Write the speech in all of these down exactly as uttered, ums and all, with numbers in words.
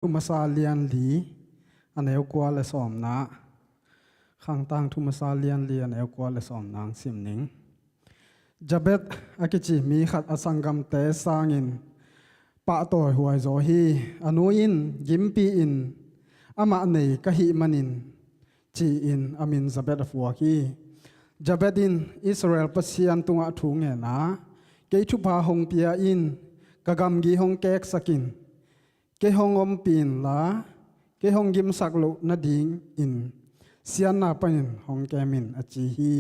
Thumasa lian li, a neu kua le sawmna. Khangtang Thumasa lian li, a neu kua le sawmna hong sim ning. Jabez a kici mi khat a sanggamte sangin pahtawi huai zaw hi. A nu in gimpi-in amah nei ka hih manin ci-in a min Jabez a phuak hi. Jabez in Israel Pasian tungah thu ngen a, kei thupha hong pia in, ka gamgi hong keksak in, kei hong ompih inla, kei hong gimsak loh nadingin siatna panin hong kem in a ci hi.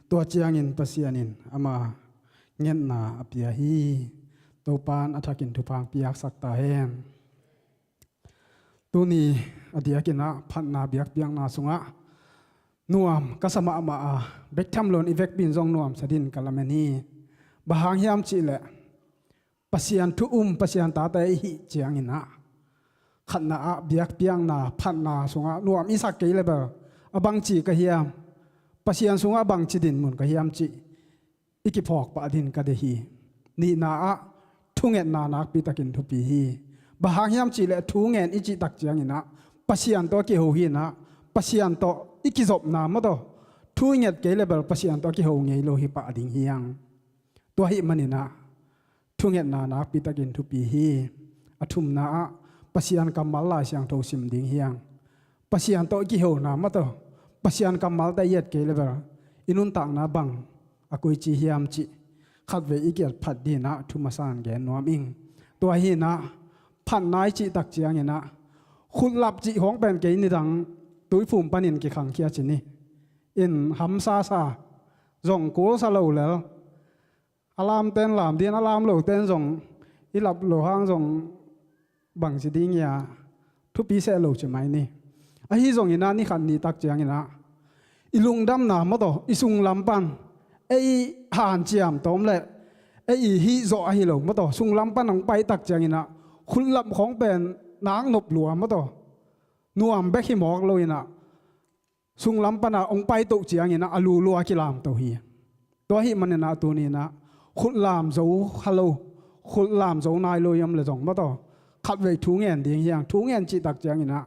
Tua ciangin Pasian in ama ngetna a pia hi. Topan a thakin thupha hong piaksak ta hen. Tuni a diakin ah phatna biakpiakna sungah nuam ka sa mahmah a, bek tham loin i vekpi in zong nuamsa dingin ka lamen hi. Bang hang hiam cihleh Pasian thu um, Pasian tate i hih ciangin ah khatna ah biakpiakna phatna sungah nuam i sak kei le bel a bangci ka hiam, Pasian sungah bangci dinmun ka hiam cih i kiphawk pah dingin ka deih hi. Nihna ah thungetna nakpi takin thupi hi. Bang hang hiam cihleh thu ngen i cih tak ciangin ah Pasian tawh a kiho hi in ah, Pasian tawh i kizopna maw tawh, thu i nget kei le bel Pasian tawh a kiho ngei lo hi pah ding hi hang. Tua ahih manin ah thungetna nakpi takin thupi hi. A thumna ah Pasian kammal Lai Siangtho sim ding hi hang. Pasian tawh i kihona maw tawh, Pasian kammalte i et kei le bel i nuntakna bang a koici hiam cih khatvei i ki-et phat dingin ah thu masa-in gen nuam ing. Tua hi in ah phatna i cih tak ciangin ah khutlap cih khawng pen kei nidang Tuiphum panin kikhangkhia ci ni. In hamsa sa zong kul sa lo lel. A lamten lam dingin, a lam loten zong i lap loh hang zong bangci ding hia, thupi seh lo ci mai ni. Ahi zongin ah ni khat ni tak ciangin ah i lungdamna maw tawh, i sunglam pan ei hanciam tawm le ei i hih zawh ahi lo maw tawh, sunglam pan hong pai tak ciangin ah khutlap khawng pen nak nop lua maw tawh, nuam bek hi mawk lo in ah sunglam pana hong paito ciangin ah a lulua kilamto hi. Tua ahih manin ah tuni in ah khutlam zo kha lo, khutlam zo nai lo i om le zong maw tawh, khatvei thu ngen ding hi hang. Thu ngen cih tak ciangin ah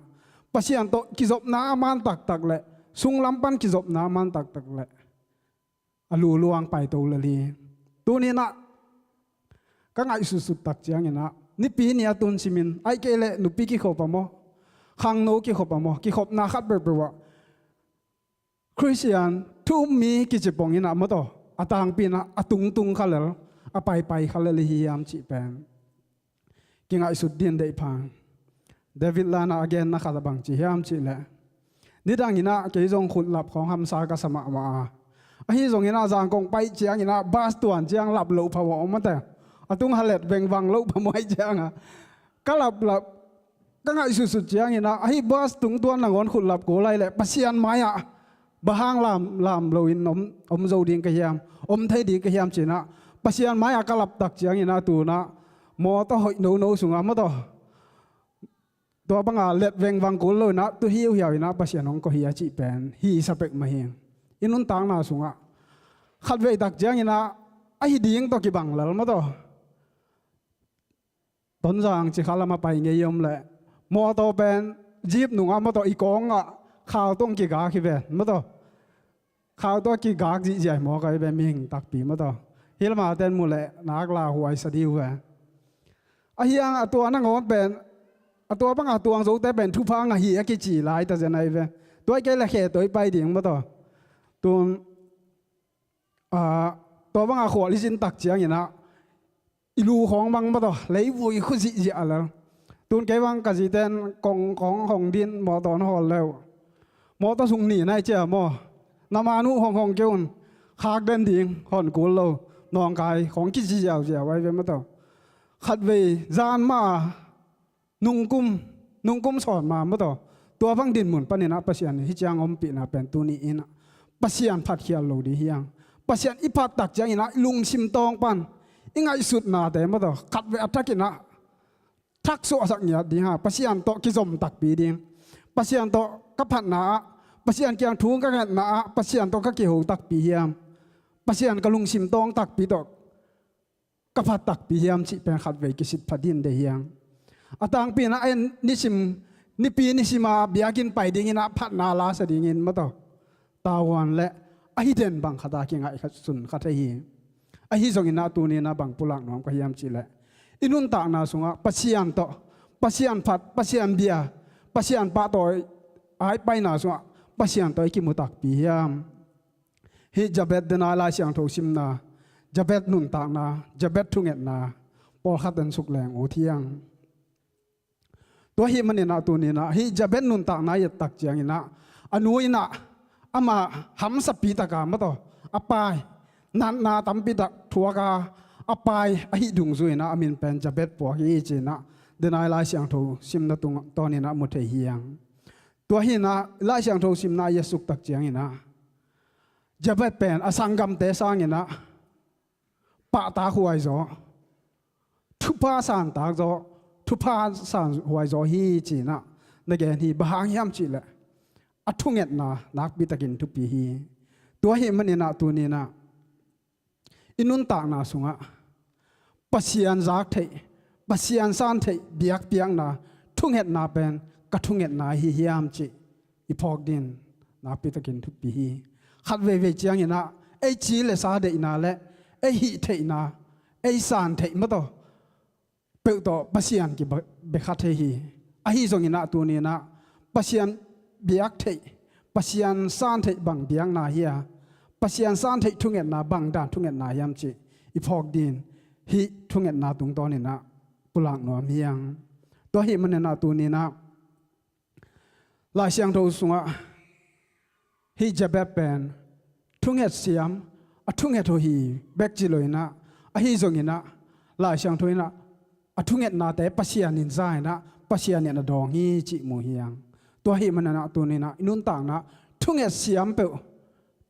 Pasian tawh kizopna a man taktak le sunglam pan kizopna a man taktak le a lulua hong paito lel hi. Tuni in ah ka ngaihsutsut tak ciangin ah Nipi ni a tun simin, ahih kei leh nupi kikhop a maw, khangno kikhop a maw, kikhopna khat peuhpeuh ah Khristian thu um mi kici pongin ah maw tawh, a tangpi in ah a tungtung kha lel, a paipai kha lel i hi hiam cih pen kingaihsut dingin deih pha ing. David Lan ah a genna khat ah bangci hiam cihleh, nidangin ah kei zong khutlap khawng hamsa ka sa mahmah a, ahi zongin ah Zangkong pai ciangin ah bus tuan ciang lap loh phamawh om a te, a tung halet vengvang loh phamawh ahih ciang ah ka laplap, ka ngaihsutsut ciangin ah ahi bus tungtuan nangawn khutlap kul lai leh Pasian mai-ah bang hang lam, lam loin om, om zo ding ka hiam, om thei ding ka hiam ci-in ah Pasian mai-ah ka laptak ciangin ah tu-in ah mawtaw hoih nono sungah maw tawh, tua banga let vengvang kul lo-in ah tu hiuhiau in ah Pasian hong koih hi a cih pen hi sa pek mah hi. I nuntakna sungah khatvei tak ciangin ah ahi ding tawh kibang lel maw tawh, Tonzang Cikha lam a pai ngei i om leh mawtaw pen jeep nungah maw tawh, i kawngah khau tawh kigak hi ve maw tawh. Khau tawh kigak zihziah hi mawk a, hi ve, mihing takpi maw tawh. Hilh ma ten mu leh nak lauhuai sa ding uh ve. Ahi hang a tua nangawn pen, a tua banga tuang zote pen thupha ngah hi a kici lai ta zen ahi ve. Tua ahih kei leh khe tawh i pai ding maw tawh. Tun, ah, tua banga khual i zin tak ciangin ah i lu khawng bang maw tawh, leivui khu zihziah a lel. Tun kei bang ka zite in kong khawng hong din mawtaw na hawl le uh, mawtaw sung ni nai cia maw, na man uh hong hong kei un, khak den ding hon kul lo, nawngkai khawng kici ziauziau ahi ve maw tawh. Khatvei zan mah a, nungkum, nungkum sawn ma maw tawh, tua bang dinmun panin ah Pasian in hih ciang ompihna pen tuni in ah Pasian phat khial lo ding hi hang. Pasian i phat tak ciangin ah i lungsim tawng pan, i ngaihsutnate maw tawh, khatvei a thakin ah thak suahsak ngiat ding hi hang. Pasian tawh kizom takpi ding, Pasian tawh ka phatna ah, Pasian kiang thu ka ngetna ah Pasian tawh ka kiho takpi hiam, Pasian ka lungsim tawng takpi tawh ka phat takpi hiam cih pen khatvei kisit pha dingin deih hi hang. A tangpi in ah en nisim, nipi nisima biakinn pai dingin ah phatna lasa dingin mataw, tavuan le ahi den bang khat a kingaihsun kha thei hi. Ahi zongin ah tuni in ah bang pulak nuam ka hiam cihleh, i nuntakna sungah Pasian tawh, Pasian phat, Pasian bia, Pasian pahtawi a i paina sungah Pasian tawh i kimu takpi hiam? Hih Jabez denai Lai Siangtho simna, Jabez nuntakna, Jabez thungetna pawlkhat en sukleng ut hiang. Tua ahih manin ah tuni in ah hih Jabez nuntakna i et tak ciangin ah, a nu in ah amah hamsapi taka mataw, a pai, natna tampi tak thuak a, a pai ahih dungzui in ah a min pen Jabez puak hi ci-in ah denai Lai Siangtho simna tungtawnin ah mu thei hiang. Tua hi in ah Lai Siangtho simna i et suk tak ciangin ah, Jabez pen a sanggamte sangin ah pahtak huai zaw, thupha santak zaw, thupha san huai zaw hi ci-in ah na gen hi. Bang hang hiam cihleh, a thungetna nakpi takin thupi hi. Tua ahih manin ah tuni in ah i nuntakna sungah Pasian zak theih, Pasian san theih biakpiakna, thungetna pen ka thungetna hi hiam cih i phawk ding nakpi takin thupi hi. Khat veivei ciangin ah ei ci le sa deihna le ei hih theihna, ei san theih mataw peuh tawh Pasian kibia kha thei hi. Ahi zongin ah tuni in ah Pasian biak theih, Pasian san theih bang biakna hi a, Pasian san theih thungetna bang dan thungetna hiam cih i phawk ding hih thungetna tungtawnin ah pulak nuam hiang. Tua ahih manin ah tuni in ah Lai Siangtho sungah hih Jabez pen thunget siam, a thunget huhi bek ci lo in ah, ahi zongin ah Lai Siangtho in ah a thungetnate Pasian in za in ah Pasian in a dawng hi cih mu hiang. Tua ahih manin ah tuni in ah i nuntakna thunget siam peuh,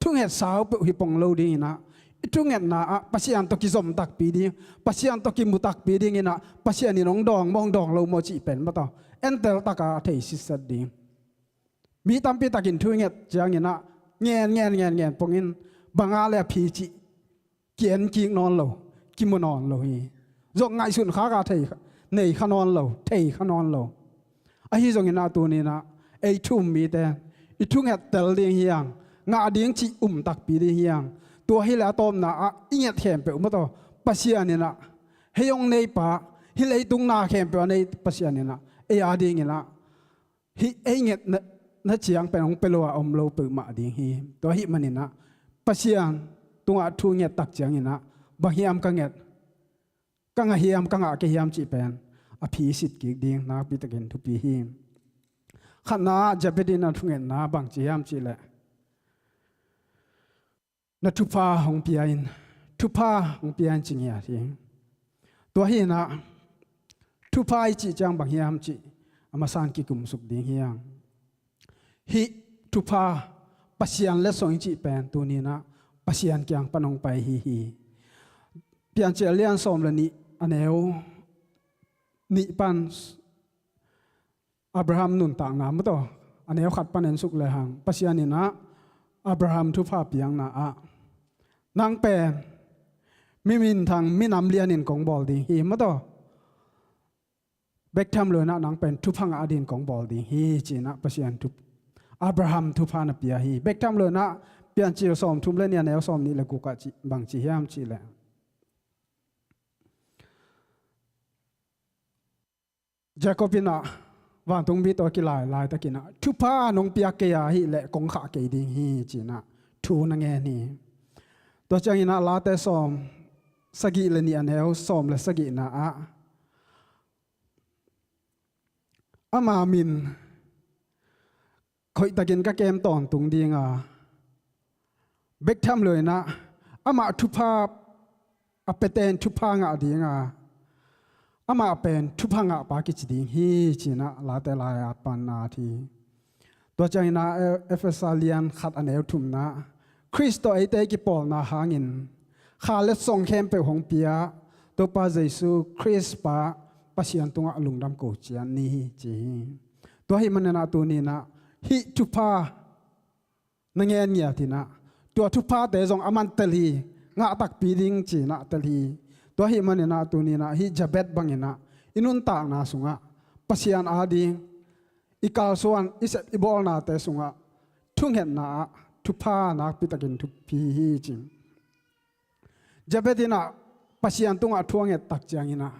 thunget sau peuh hi pong lo dingin ah, i thungetna ah Pasian tawh kizom takpi ding, Pasian tawh kimu takpi dingin ah Pasian in hong dawng maw, hong dawng lo maw cih pen mataw entel taka thei sitset ding. Mi tampi takin thu i nget ciangin ah ngen ngen ngen ngen pongin bang a le a phi cih ki-en kik nawn lo, kimu nawn lo hi. Zong ngaihsun khak a thei, nei kha nawn lo, thei kha nawn lo. Ahi zongin ah tuni in ah ei thu um mite i thunget tel ding hiang, ngah ding cih um takpi ding hiang. Tua hi leh a tawpna ah i nget khempeuh mataw Pasian in ah, hei hong neipa, hih leitung na khempeuh a nei Pasian in ah ei a dingin ah hih ei ngetna ciang pen hong pia lo a om lo peuhmah ding hi. Tua ahih manin ah Pasian tungah thu nget tak ciangin ah bang hiam ka nget, ka ngah hiam, ka ngah kei hiam cih pen a phi sit kik ding nakpi takin thupi hi. Khatna ah Jabez in a thungetna bang ci hiam cihleh, na thupha hong pia in, thupha hong pia in ci ngiat hi. Tua hi in ah thupha i cih ciang bang hiam cih a masa in kikum suk ding hiang. Hih thupha, Pasian letsong i cih pen tuni in ah Pasian kiang pan hong pai hi hi. Piancil a lian sawm le nih, a neu nih pan Abraham nuntakna mataw, a neu khat pan en suk lehang, Pasian in ah Abraham thupha piakna ah, nang pen mi minthang, minam lianin kong bawl ding hi mataw, bek tham lo in ah nang pen thupha ngah dingin kong bawl ding hi ci-in ah Pasian thu, Abraham thupha na pia hi. Bek tham lo in ah Piancil sawmthum le nih, a neu sawmnih le guk ah ci, bang ci hiam cihleh, Jacob in ah vantungmi tawh kilai laitakin ah, thupha nong piak kei a hih leh kong khah kei ding hi ci-in ah thu na ngen hi. Tua ciangin ah Late sawm sagih le nih, a neu sawm le sagihna ah, ama min khoihtakin ka kem tawntung ding a, bek tham lo in ah amah thupha a piate in thupha ngah ding a, amah pen thupha ngahpa kici ding hi ci-in ah Late lai-at pan na at hi. Tua ciangin ah Efesa lian khat, a neu thumna ah, Khrist tawh eite kipawlna hangin kha letsong khempeuh hong pia Topa Jesu Khrist pa Pasian tungah lungdam ko ciat ni hi ci hi. Tua ahih manin ah tuni in ah hih thupha na ngen ngiat in ah, tua thuphate zong aman tel hi, ngah takpi ding ci-in ah tel hi. Tua ahih manin ah tuni in ah hih Jabez bangin ah i nuntakna sungah Pasian ading i kalsuan, i sep, i bawlnate sungah thungetna ah thupha nakpitakin thupi hi ci. Jabez in ah Pasian tungah thu a nget tak ciangin ah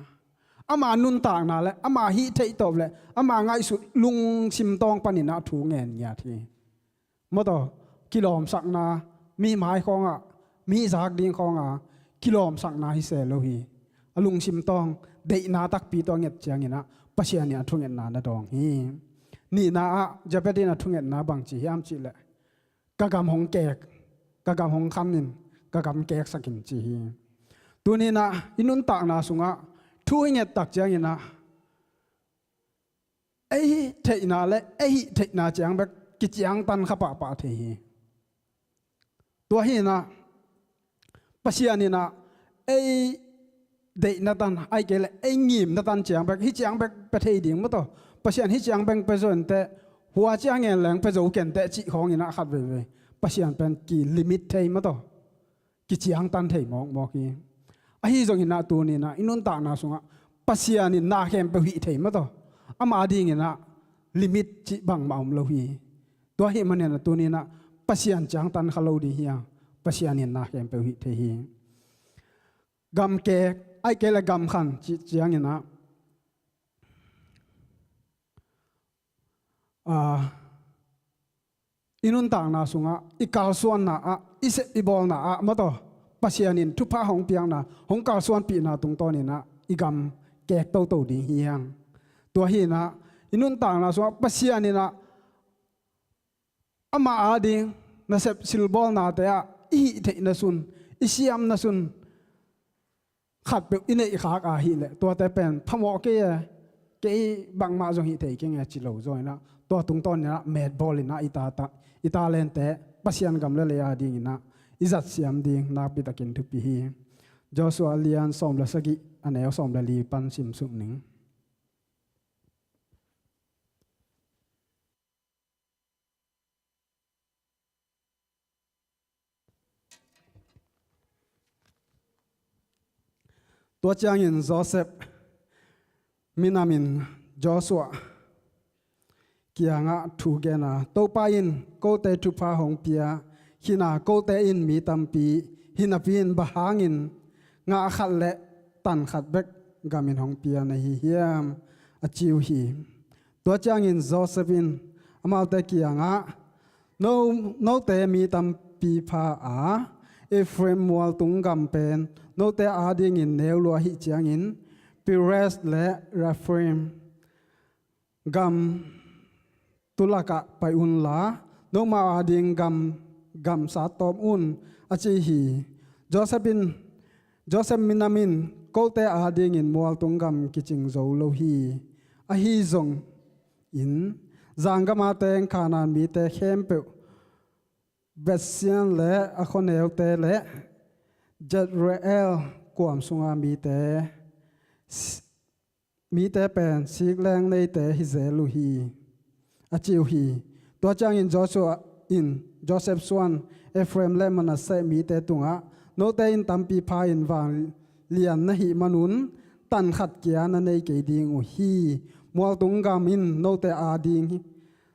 ama nuntakna le ama hih theih tawp le ama ngaihsut lungsim tawng panin ah thu ngen ngiat hi. Maw taw, kilawmsakna, mi mai khawngah, mi zak ding khawngah kilawmsakna hi se lo hi. A lungsim tawng deihna takpi tawh a nget ciangin ah Pasian in a thungetna na dawng hi. Nihna ah Jabez in a thungetna bang ci hiam cih leh, ka gam hong kek, ka gam hong khan in, ka gam keksak in ci hi. Tuni in ah i nuntakna sungah thu i nget tak ciangin ah ei theihna le ei hih theihna ciang bek kiciangtan kha pahpah thei hi. Tua hi in ah Pasian in ah ei deihna tan, ahih kei leh ei ngimna tan ciang bek, hih ciang bek pia thei ding maw taw. Pasian hih ciang bek pia zo inteh, hua ciang ngen leng pia zo kei inteh cih khawng in ah khat veivei Pasian pen ki limit thei maw taw, kiciangtan thei mawkmawk hi. Ahi zongin ah tuni in ah i nuntakna sungah Pasian in na khempeuh hih thei maw taw, ama dingin ah limit cih bangmah om lo hi. Tua ahih manin ah tuni in ah Pasian ciangtan kha lo ding hi a, Pasian in na khempeuh hih thei hi. Gam kek, ahih kei leh gam khan cih ciangin ah, ah, i nuntakna sungah, i kalsuanna ah, i sep i bawlna ah maw taw, Pasian in thupha hong piakna, hong kalsuanpihna tungtawn in ah i gam kek toto ding hi hang. Tua hi in ah i nuntakna sungah Pasian in ah ama ading nasep silbawlnate ah i hih theihna sun, i siamna sun khatpeuh i neih khak ahih leh, tuate pen phamawh kei e, kei bangmah zong hih thei keng e ci lo zaw in ah, tua tungtawn in ah metbawl in ah i ta ta, i talente Pasian gam le lei ading in ah i zatsiam ding nakpitakin thupi hi. Joshua lian sawm le sagih, a neu sawm le li pan simsuk ning. Tua ciangin Joseph minam in Joshua kiangah thu gen a, Topa in kote thupha hong pia hi a, kote in mi tampi hi napi in, bang hangin ngah khat le tan khat bek gam in hong pia na hi hiam? a ci uh hi. Tua ciangin Joseph in amaute kiangah, no, note mi tampi pha a, Ephraim mualtung gam pen note adingin neu lua ahih ciangin, Perez le Rephaim gam tulakah pai unla, noma ading gam, gam sat tawm un, a ci hi. Joseph in, Joseph minam in kote adingin mualtung gam kicing zo lo hi. Ahi zongin zanggam a teng Kanaan mite khempeuh, Bethsean le a khuaneute le Jezreel kuam sunga mite, mite pen sikleng neite hi zel uh hi, a ci uh hi. Tua ciangin Joshua in Joseph suan Ephraim le Manasseh mite tungah, note in tampi pha in, vanglian na hih manun tan khat kia na nei kei ding uh hi. Mualtung gam in note a ding,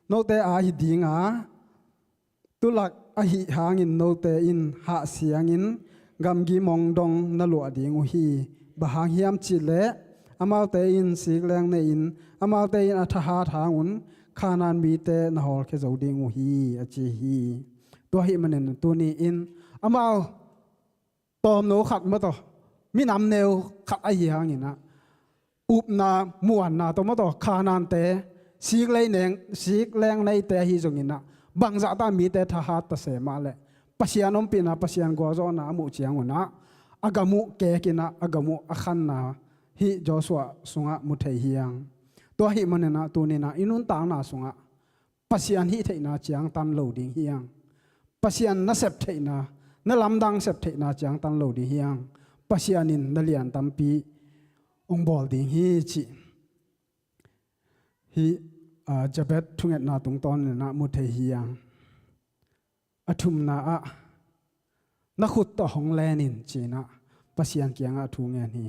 note a hi ding a, tulak ahih hangin note in hah siangin gamgi mong dong na luah ding uh hi. Bang hang hiam cih leh amaute in sikleng nei-in amaute in a thahat hangun Kanaan mite na hawlkhia zo ding uh hi, a ci hi. Tua ahih manin tuni in amau tawmno khat maw taw, minam neu khat ahi hangin ah, upna muanna tawh maw taw, Kanaante, sikleng, sikleng neite ahi zongin ah, bangzah ta mite thahat ta se mah leh, Pasian ompihna, Pasian gualzawhna a muh ciangun ah, a gam uh kekin ah, a gam uh a khanna hih Joshua sungah mu thei hi hang. Tua ahih manin ah tuni in ah i nuntakna sungah Pasian hih theihna ciangtan lo ding hi hang. Pasian na sep theihna, na lamdang sep theihna ciangtan lo ding hi hang. Pasian in na lian tampi hong bawl ding hi cih hih, ah, Jabez thungetna tungtawn in ah mu thei hi hang. A thumna ah, na khut tawh hong len in ci-in ah Pasian kiangah thu ngen hi.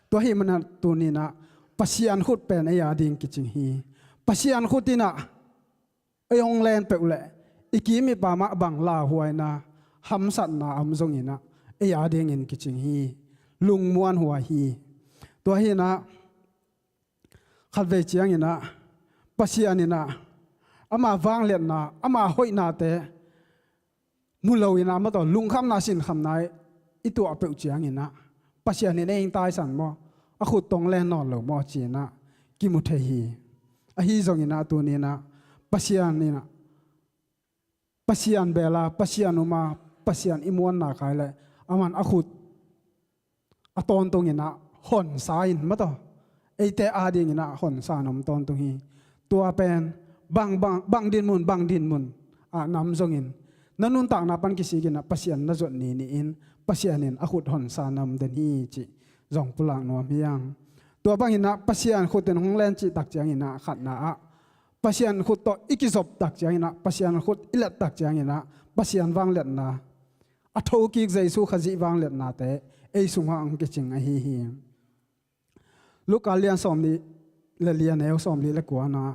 Tua ahih manin ah tuni in ah Pasian khut pen ei a ding kicing hi. Pasian khut in ah ei hong len peuh leh i kim i pam ah bang lauhuaina, hamsatna a om zongin ah ei a dingin kicing hi. Lungmuanhuai hi. Tua hi in ah khatvei ciangin ah Pasian in ah ama vangliatna, ama hoihnate mu lo in ah, maw taw, lungkhamna sinkhamna i tuah peuh ciangin ah Pasian in ei hong taisan maw, a khut tawh hong len nawn lo maw ci-in ah kimu thei hi. Ahi zongin ah tuni in ah Pasian in ah, Pasian bel a, Pasian um a, Pasian i muanna khai leh aman a khut a tawntungin ah honsa in, maw taw, eite a dingin ah honsa na om tawntung hi. Tua pen bang, bang, bang dinmun, bang dinmun ah na om zongin, na nuntakna pan kisikin ah Pasian na zuat ni ni-in Pasian in a khut honsa na om den hi cih zong pulak nuam hi hang. Tua bangin ah Pasian khut in hong len cih tak ciangin ah khatna ah Pasian khut tawh i kizop tak ciangin ah, Pasian khut i let tak ciangin ah Pasian vangliatna, a thokik Jesu Khazih vangliatnate ei sungah hong kicing ahi hi. Luka lian sawmnih le li, a neu sawmli le kuana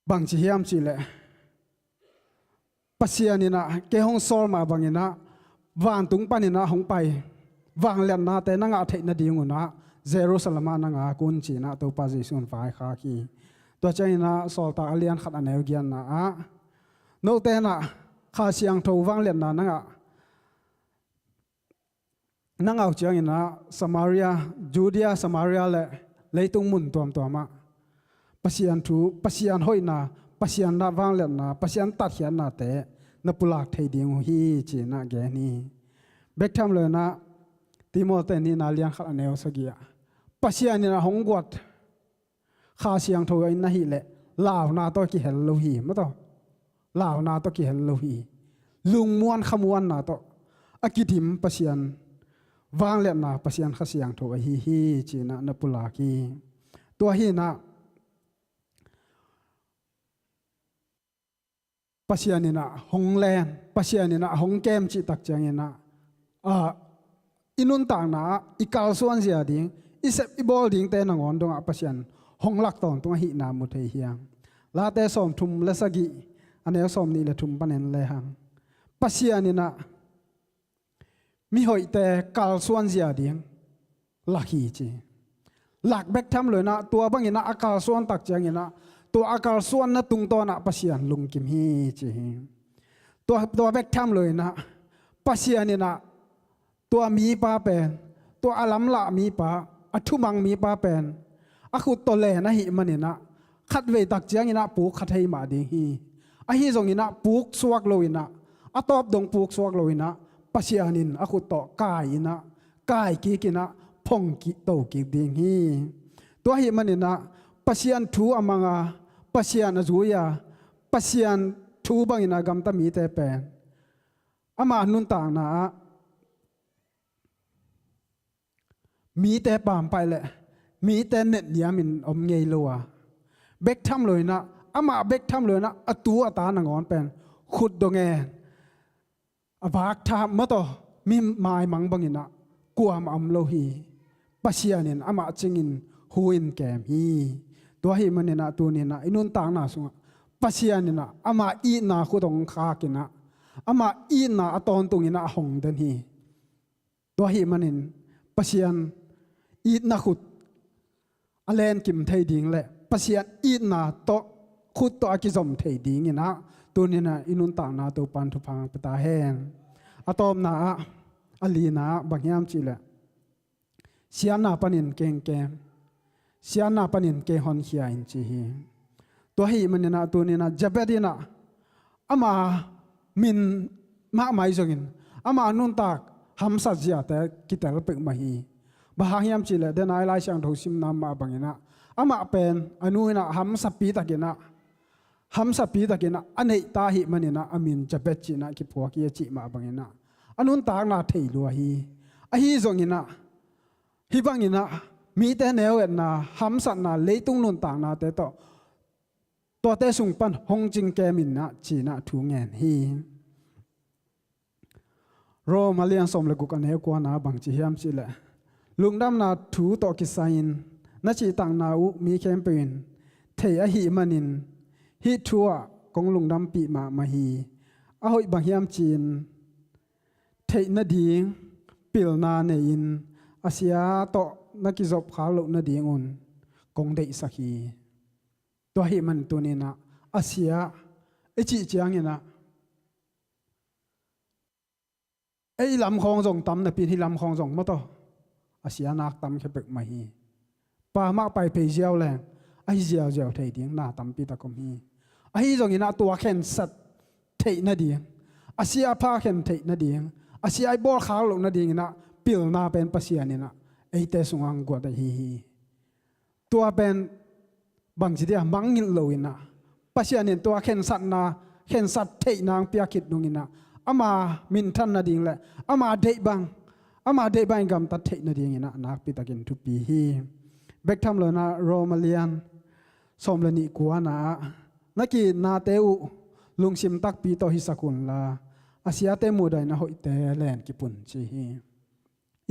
bang ci hiam cih leh, Pasian in ah kei hong sawl mah bangin ah vantung panin ah hong pai, vangliatnate na ngah theih nadingun ah Jerusalem ah na ngak un ci-in ah Topa Jesu in vaikhak hi. Tua ciangin ah Sawltak a lian khat a neu giatna ah, note in ah Kha Siangtho vangliatna na ngah na ngah uh ciangin ah Samaria, Judea, Samaria le leitung mun tuamtuam ah Pasian thu, Pasian hoihna, Pasian na vangliatna, Pasian tatkhiatnate na pulak thei ding uh hi ci-in ah gen hi. Bek tham lo in ah Timoti nihna lian khat a neu sagih ah, Pasian in ah hong guat Kha Siangtho in ahih leh launa tawh kihel lo hi, maw taw. Launa tawh kihel lo hi. Lungmuan khamuanna tawh a kidim Pasian vangliatna, Pasian Kha Siangtho ahi hi ci-in ah na pulak hi. Tua hi in ah Pasian in ah hong len, Pasian in ah hong kem cih tak ciangin ah, ah, i nuntakna ah i kalsuan zia ding, i sep i bawl dingte nangawn dongah Pasian hong lak tawntung ahihna mu thei hi hang. Late sawmthum le sagih, a neu sawmnih le thum panin le hang, Pasian in ah mihoihte kalsuan zia ding lak hi ci. Lak bek tham lo in ah, tua bangin ah a kalsuan tak ciangin ah, tua a kalsuanna tungtawn ah Pasian lungkim hi ci hi. Tua, tua bek tham lo in ah, Pasian in ah tua mipa pen, tua a lamlah mipa, a thumang mipa pen a khut tawh len ahih manin ah, khatvei tak ciangin ah puk kha thei mah ding hi. Ahi zongin ah puk suak lo in ah, a tawp dong puk suak lo in ah, Pasian in a khut tawh kai in ah, kai kik in ah, phong kik, to kik ding hi. Tua ahih manin ah Pasian thu a mang a, Pasian a zui a, Pasian thu bangin a gamta mite pen ama nuntakna ah mite pampaih le mite netniamin om ngei lo a, bek tham lo in ah, amah bek tham lo in ah, a tu a ta nangawn pen khut dong e, a vak tha, maw taw, mi maimang bangin ah kuamah om lo hi. Pasian in amah cingin hu in kem hi. Tua ahih manin ah tuni in ah i nuntakna sungah Pasian in ah ama itna khut hong khak in ah, ama itna a tawntungin ah hong den hi. Tua ahih manin Pasian itna khut a lenkim thei ding le Pasian itna tawh, khut tawh a kizom thei dingin ah tuni in ah i nuntakna Topa'n thupha pia ta hen. A tawpna ah, a lina ah bang hiam cih leh, siatna panin kei hong kem, siatna panin kei hong honkhia in ci hi. Tua ahih manin ah tuni in ah Jabez in ah ama min mahmah ahi zongin ama nuntak hamsat ziate kitel peuhmah hi. Bang hang hiam cih leh, den a i Lai Siangtho simna mah bangin ah, amah pen a nu in ah hamsapi takin ah, hamsapi takin ah a neih ta ahih manin ah a min Jabez ci-in ah kiphuak hi a cih mah bangin ah a nuntakna thei lua hi. Ahi zongin ah, hih bangin ah mite neu-etna, hamsatna, leitung nuntaknate tawh tuate sung pan hong cingkem in ah ci-in ah thu ngen hi. Rom a lian sawm le guk, a neu kuana bang ci hiam cih leh, Lungdamna thu tawh kisai-in na cihtakna uh mi khempeuh in thei ahih manin hih thu ah kong lungdampih mahmah hi. A hoih bang hiam ci-in theih nading pilna nei-in a sia tawh na kizopkhak loh nadingun kong deihsak hi. Tua ahih man tuninah a sia i cih cianginah ei lam khawng zong tam napi-in hih lam khawng zong maw taw a sia nak tam khia peuhmah hi. Pa mah pai phei ziau leng ahi ziauziau thei ding na tampi tak om hi. Ahi zonginah tua khensat theih nading, a sia a pha khen theih nading, a sia i bawlkhak loh nadinginah pilna pen Pasian inah eite sungah guat ahi hi. Tua pen bangci dia mangngilh loinah Pasian in tua khensatna, khensat theihna hong piak khit nunginah ama minthan nading le ama deih bang, ama deih bangin gamtat theih nadinginah nakpitakin thupi hi. Bek tham loinah Rom a lian sawm le nih kuana ah na ki-itnate uh lungsim takpi tawh hisak unla a siate muhdahna hoihte len kipun ci hi.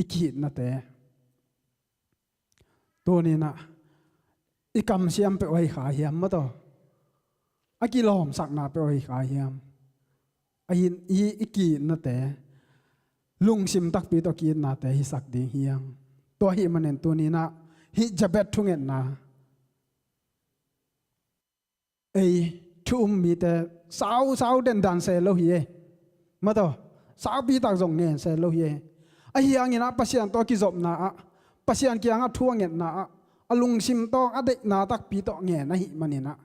I ki-itnate tuninah i kamsiam peuh ahi kha hiam maw taw? A kilawmsakna peuh ahi kha hiam? Ahi i, i ki-itnate lungsim takpi tawh ki-itnate hisak ding hiam? Tua ahih manin tuninah hih Jabez thungetna ei thu um mite sau sau dendan se lo hi e. Maw taw saupi tak zong ngen se lo hi e. Ahi hanginah Pasian tawh kizopna ah, Pasian kiangah thu a ngetna ah a lungsim tawh a deihna takpi tawh ngen ahih maninah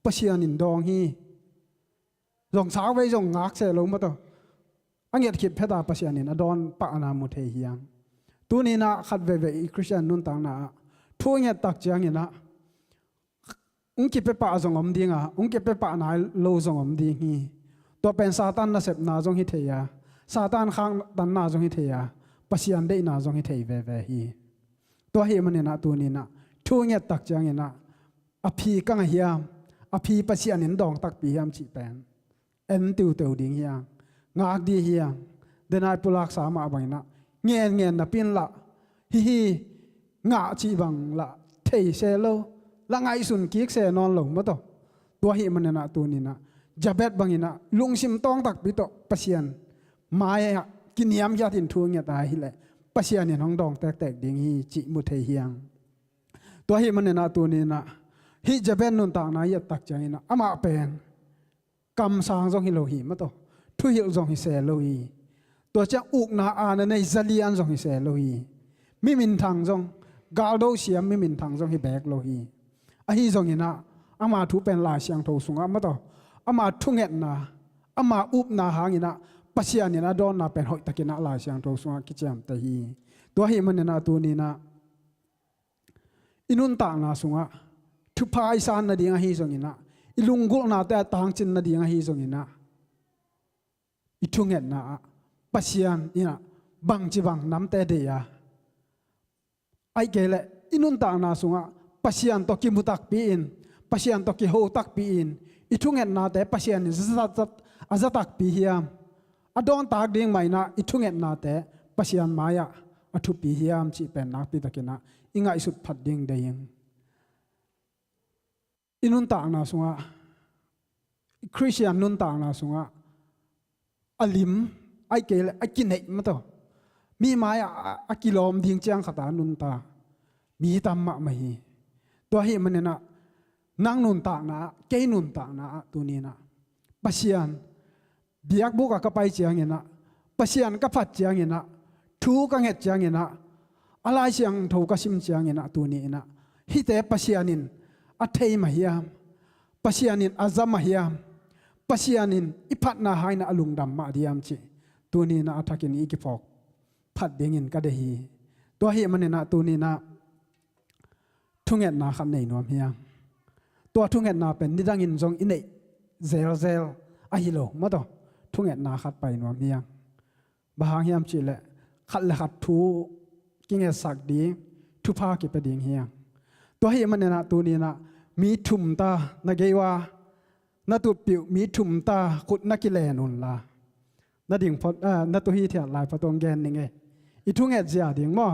Pasian in dawng hi. Zong sau vei zong ngak se lo maw taw a nget khit pheta Pasian in a dawn pahna mu thei hiam? Tuninah khat veivei i Khristian nuntakna ah thu i nget tak cianginah hong kipia pah zong om dinga, hong kipia pah nai lo zong om ding hi. Tua pen Satan nasepna zong hi thei a, Satan khaktanna zong hi thei a, Pasian deihna zong hi thei veve hi. Tua ahih maninah tuninah thu nget tak cianginah a phi ka ngah hiam, a phi Pasian in dawng takpi hiam cih pen en tiuteu ding hiang, ngak dih hiang, denai pulaksa mah banginah ngen ngen napi-in lah hihi ngah cih bang lah thei se lo, lah ngaihsun kik se nawn lo maw taw. Tua ahih maninah tuninah Jabez banginah lungsim tawng takpi tawh Pasian mai-ah kiniamkhiatin thu nget a hileh Pasian in hong dawng tektek ding hi cih mu thei hiang. Tua ahih maninah tuninah hih Jabez nuntakna i et tak cianginah amah pen kamsang zong hi lo hi maw taw, thuhilh zong hi se lo hi. Tua ciang ukna aana nei zalian zong hi se lo hi. Mi minthang zong, galdo siam mi minthang zong hi beek lo hi. Ahi zonginah ama thu pen Lai Siangtho sungah maw taw ama thungetna, ama upna hanginah Pasian in a dawnna pen hoihtakinah Lai Siangtho sungah kiciamteh hi. Tua ahih maninah tuninah i nuntakna sungah thupha i san nading ahi zonginah, i lunggulhnate a tangcin nading ahi zonginah, i thungetna ah Pasian inah bangci bang namte deih a, ahih kei leh i nuntakna sungah Pasian tawh kimu takpi-in, Pasian tawh kiho takpi-in, i thungetnate Pasian in a za, za, a za takpi hiam? A dawntak ding mah inah i thungetnate Pasian mai-ah a thupi hiam cih pen nakpitakinah i ngaihsut phat ding deih ing. I nuntakna sungah, i Khristian nuntakna sungah a lim, ahih kei leh a kineih maw taw, mi mai-ah a, a kilawm ding ciang khata nunta mi tam mahmah hi. Tua ahih maninah nang nuntakna ah, kei nuntakna ah tuninah Pasian biakbuk ah ka pai cianginah, Pasian ka phat cianginah, thu ka nget cianginah, a Lai Siangtho ka sim cianginah tuni inah hihte Pasian in a thei mah hiam? Pasian in a za mah hiam? Pasian in i phatna hanginah a lungdam mah diam cih tuni inah a thakin i kiphawk phat dingin ka deih hi. Tua ahih maninah tuni inah thungetna khat nei nuam hiang. Tua thungetna pen nidangin zong i neih zelzel ahi lo maw taw, thungetna khat pai nuam hiang. Bang hang hiam cihleh khat le khat thu kingetsak ding, thupha kipia ding hiang. Tua ahih maninah tuni inah mi thum ta na gei ua na tutpih uh mi thum ta khut na kilen unla, na ding phot, ah, na tu hithiat lai phot hong gen ning e. I thunget zia ding maw?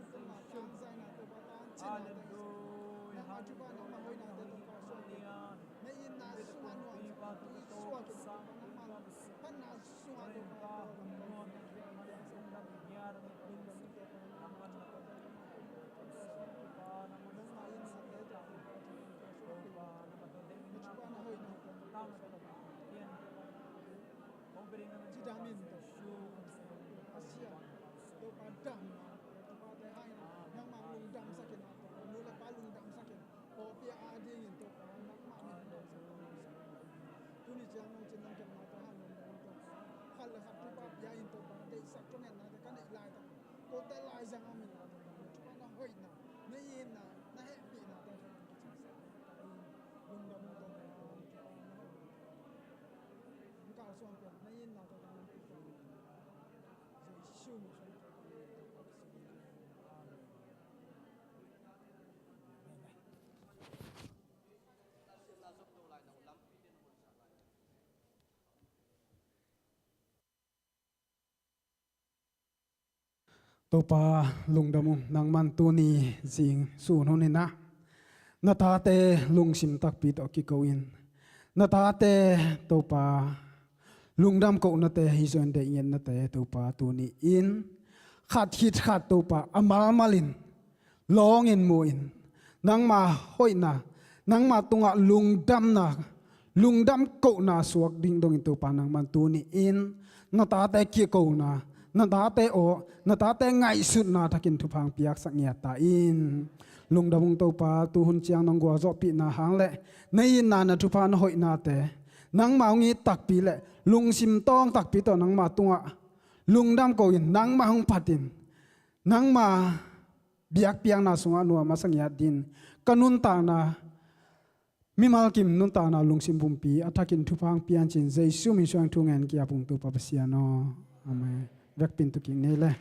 nangma tungah tangzaina Topa tangcinna tangzaina, nangma thupha nangma hoihnate Topa suak in, na itna sungah nuam suak in, tui suak in Topa nangma phatna sungah Topa nangma itnate Topa nangma itnate Topa na thupha na hoihnate Topa suak in. Cidam in Topa, a sia Topa damna, Topa te haina, nangmah lungdamsak in Topa, nu le pa lungdamsak in, pawlpi a dingin Topa, nangmah min lungdamsak in. Tuni ciang nong cin nong kepna te han lungdam in Topa, khat le khat Topa pia in Topa, deihsak thungetna te ka neih laitak, kote lai zang a min Topa, na thupha na hoihna, na itna, na hehpihna te Topa, lungdam in Topa, Jesu min suang. Topa lungdam ung, nangman tuni zing sun hun in ah na tate lungsim takpi tawh kiko in, na tate Topa lungdam kohnate hi zaw in deih ngetnate Topa tuni in khat khit khat Topa a malmal in lawng in mu in, nangma hoihna, nangma tungah lungdamna, lungdam kohna suak ding dongin Topa nangman tuni in na tate kikona, na tate aw, na tate ngaihsutna thakin thupha piaksak ngiat ta in. Lungdam ung Topa, tuhun ciang nong gualzawhpihna hang le na itna, na thupha, na hoihnate, nangma hong it takpi le lungsim tawng takpi tawh nangma tungah lungdam ko-in, nangma hong phatin, nangma biakpiakna sungah nuam a sangiat din ka nuntakna, mimal kim nuntakna lungsim pumpi a thakin thupha hong pia in ci-in Jesu min suang thu ngen kiap ung Topa Pasian aw. Amen. Vekpi-in tu kik ni le.